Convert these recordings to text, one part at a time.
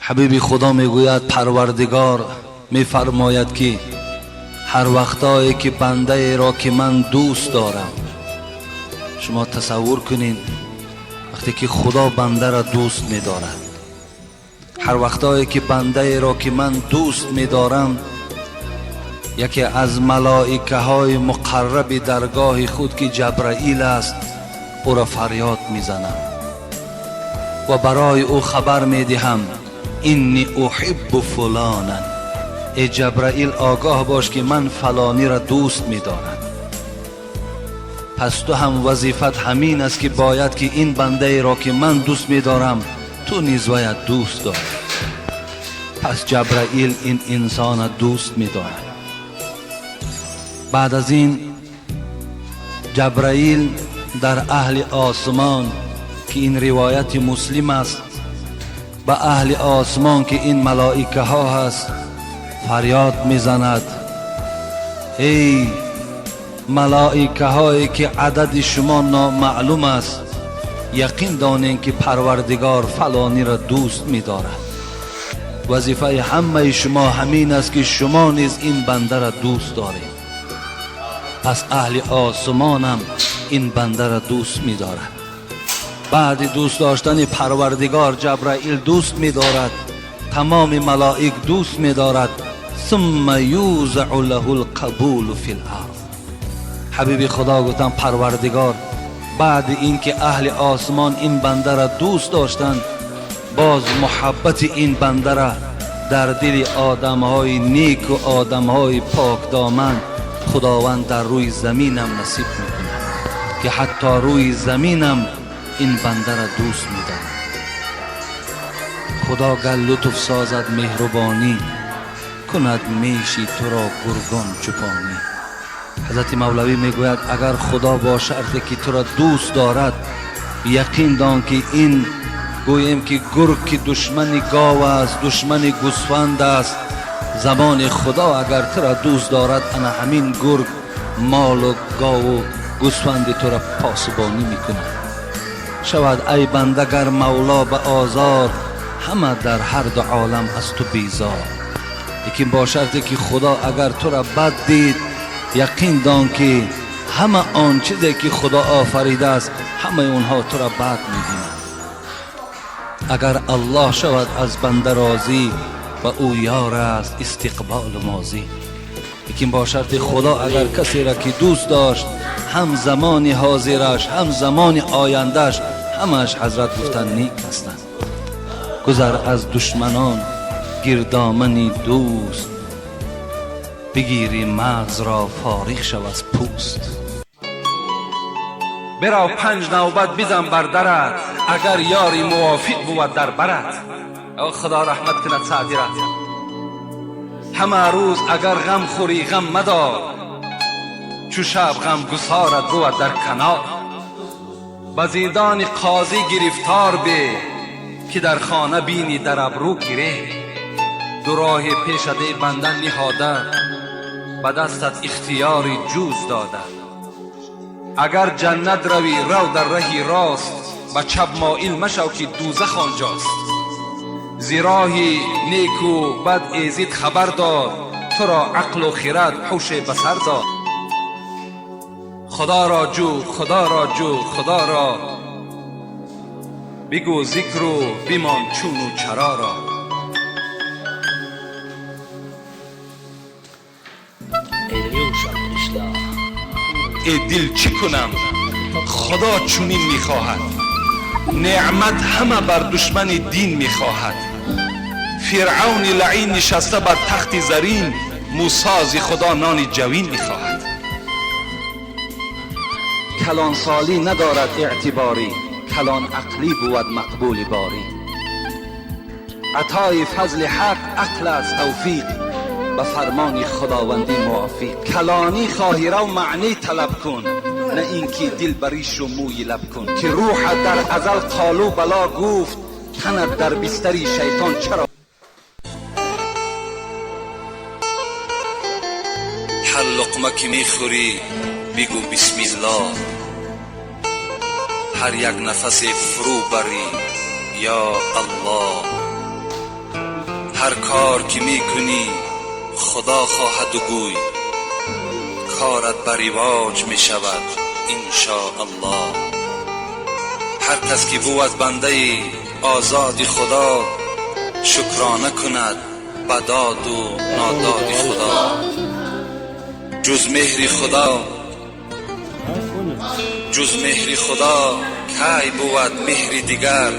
Ҳабиби Худо мегӯяд, Парвардигор мефармояд, ки ҳар вақтое ки бандаеро ки ман дӯст дорам. Шумо тасаввур кунед, вақте ки Худо бандаро дӯст медорад, ҳар вақтое ки бандаеро ки ман дӯст медорам, яке аз малоикаҳои муқарраби даргоҳи худ, ки Ҷабраил аст, ӯро фарёд мезанам ва барои ӯ хабар медиҳам: инни уҳиббу фуланан. Эй Ҷабраил, огоҳ бош, ки ман фалониро дӯст медорам. Пас ту ҳам вазифат ҳамин аст, ки бояд ки ин бандаеро ки ман дӯст медорам, ту низ бояд дӯст дорӣ. Пас Ҷабраил ин инсона дӯст медорад. Баъд аз ин Ҷабраил дар аҳли осмон, ки ин ривояти Муслим аст, ба аҳли осмон, ки ин малоикаҳо ҳаст, фарёд мезанад: эй малоикаҳое ки адади шумо номаълум аст, яқин донем, ки Парвардигор фалониро дӯст медорад. Вазифаи ҳамаи шумо ҳамин аст, ки шумо низ ин бандаро дӯст доред. Пас аҳли осмонам ин бандаро дӯст медорад. Баъди дӯст доштани Парвардигор, Ҷабраил дӯст медорад, тамоми малоик дӯст медорад. Сумма юзау лаҳу лқабулу фи ларз. Ҳабиби Худо гуфтанд, Парвардигор баъди ин ки аҳли осмон ин бандаро дӯст доштанд, боз муҳаббати ин бандара дар дили одамҳои неку одамҳои покдоман Худованд дар рӯи заминам насиб мекунад, ки ҳатто рӯи заминам ин бандара дӯст медорад. Худо гар лутф созад, меҳрубонӣ кунад, меши туро гургон чӯпонӣ. Ҳазрати Мавлавӣ мегӯяд, агар Худо бо шарте ки туро дӯст дорад, яқин дон, ки ин гӯем ки гург, ки душмани гов аст, душмани гӯсфанд аст, замони Худо агар туро дӯст дорад, ана ҳамин гург молу гову гӯсфанди туро посбонӣ мекунад. Шавад ай банда гар Мавло ба озор, ҳама дар ҳар ду олам аз ту безор. Лекин бо шарте ки Худо агар туро бад дид, яқин дон, ки ҳама он чизе ки Худо офаридааст, ҳамаи онҳо туро бад мебинанд. Агар Аллоҳ шавад аз банда розӣ, ва ӯ ёр аст истиқболу мозӣ. Лекин бо шарти Худо агар касеро ки дӯст дошт, ҳам замони ҳозираш, ҳам замони ояндааш, ҳамааш, ҳазрат гуфтанд, нек ҳастанд. Гузар аз душманон, гирдомани дӯст бигири, мағзро фориғ шав аз пӯст. Бирав, панҷ навбат бизан бар дарат, агар ёри мувофиқ бувад дар барат. Худо раҳмат кунад Саъдират. Ҳама рӯз агар ғам хӯрӣ, ғам мадор, чу шаб ғам гусорат бувад дар канор. Ба зиндони қозӣ гирифтор бе, ки дар хона бинӣ дар абрӯ гире. Ду роҳи пешат, эй банда, ниҳода, ба дастат ихтиёри ҷуз дода. Агар ҷаннат равӣ, рав дар раҳи рост, ба чап моил машав, ки дӯзах онҷост. Зи роҳи неку бад эзид хабар дод, туро ақлу хирад, ҳуше ба сар дод. Худоро ҷӯ, Худоро ҷӯ, Худоро бигӯ зикру бимон чуну чароро. Илюша пришла. Э дил, чӣ кунам, Худо чунин мехоҳад. Неъмат ҳама бар душмани дин мехоҳад. Фиръавни лаъин нишаста бар тахти зарин, Мусози Худо нони ҷавин мехоҳад. Калонсолӣ надорад эътиборӣ, калон ақлӣ бувад мақбули борӣ. Атои фазли ҳақ ақл аст тавфиқ, ба фармони худовандӣ мувофиқ. Калонӣ хоҳӣ, рав маънӣ талаб кун, на ин ки дил баришу мӯи лаб кун. Ки рӯҳат дар азал қолу бало гуфт, танат дар бистари шайтон чаро? Ҳар луқма ки мехӯрӣ, бигӯ бисмиллоҳ, ҳар як нафасе фурӯ барӣ, ё Аллоҳ. Ҳар кор ки мекунӣ, Худо хоҳад гӯй, корат ба ривоҷ мешавад, иншоаллоҳ. Ҳар кас ки бувад бандаи озоди Худо, шукрона кунад ба доду нододи Худо. Ҷуз меҳри Худо, ҷуз меҳри Худо кай бувад меҳри дигар?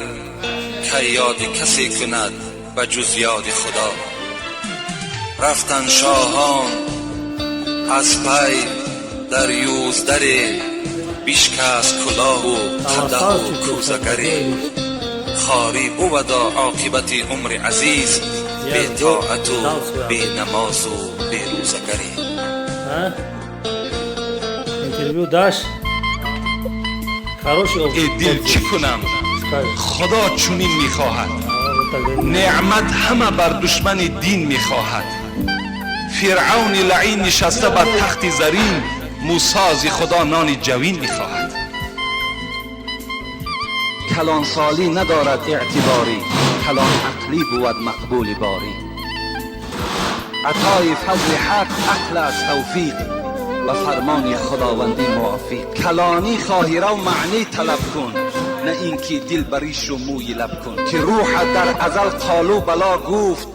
Кай ёди касе кунад ба ҷуз ёди Худо? Рафтан шоҳон аз пай дар юздаре, бишкаст кулоҳу қадаҳу кӯзагаре. Хорӣ бувада оқибати умри азиз, бетоату бенамозу берӯзагарӣ. Интервью дашь? Хороший. Э дил, чӣ кунам, Худо чунин мехоҳад. Неъмат ҳама бар душмани дин мехоҳад. Фиръавни лаъин нишаста бар тахти зарин, Мусози Худо нони ҷавин мехоҳад. Калонсолӣ надорад эътиборӣ, калон ақлӣ бувад мақбули борӣ. Атои фазли ҳақ ақл аст, тавфиқ ба фармони худовандӣ мувофиқ. Калонӣ хоҳӣ, рав маънӣ талаб кун, на ин ки дил ба ришу мӯи лаб кун, ки рӯҳат дар азал қолу бало гуфт.